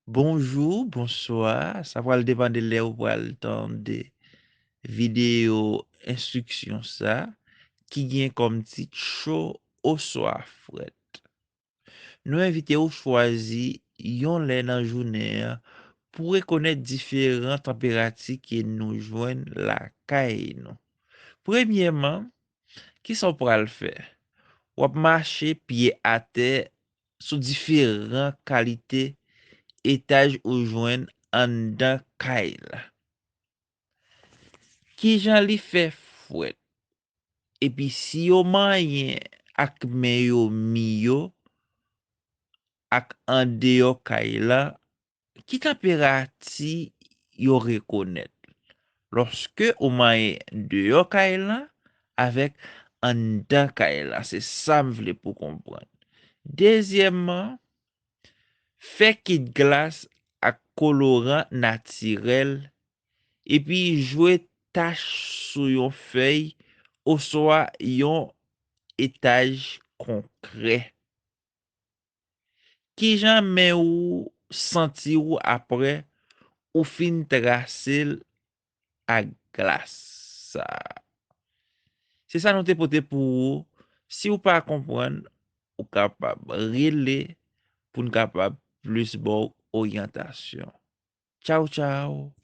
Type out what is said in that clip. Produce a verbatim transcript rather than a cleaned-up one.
Bonjou, bonswa, sa pral depann de lè ou pral tande videyo enstriksyon sa ki gen kòm tit cho oswa frèt. Nou envite w chwazi yon lè nan jounen an pou rekonèt diferan tanperati ke nou jwenn lakay nou. Premyèman, kisa w pral fè? W ap mache pye atè sou diferan kalite etaj ou jwenn anndan kay la. Kijan li fè frèt? Epi si yo manyen ak men yo mi yo ak andeyò kay la, ki tanperati yo rekonèt lòske ou manyen deyò kay la avèk anndan kay la? Se sa m vle pou konprann. Dezyèmman, fè kit glas ak koloran natirèl epi jwe tach sou yon fèy oswa yon etaj konkrè. Kijan men ou santi w apre ou fin trase l ak glas sa? Se sa nou te pote pou ou. Si w pa konprann, ou kapab rele pou n kapab plis ba w oryantasyon. Tchaw, tchaw!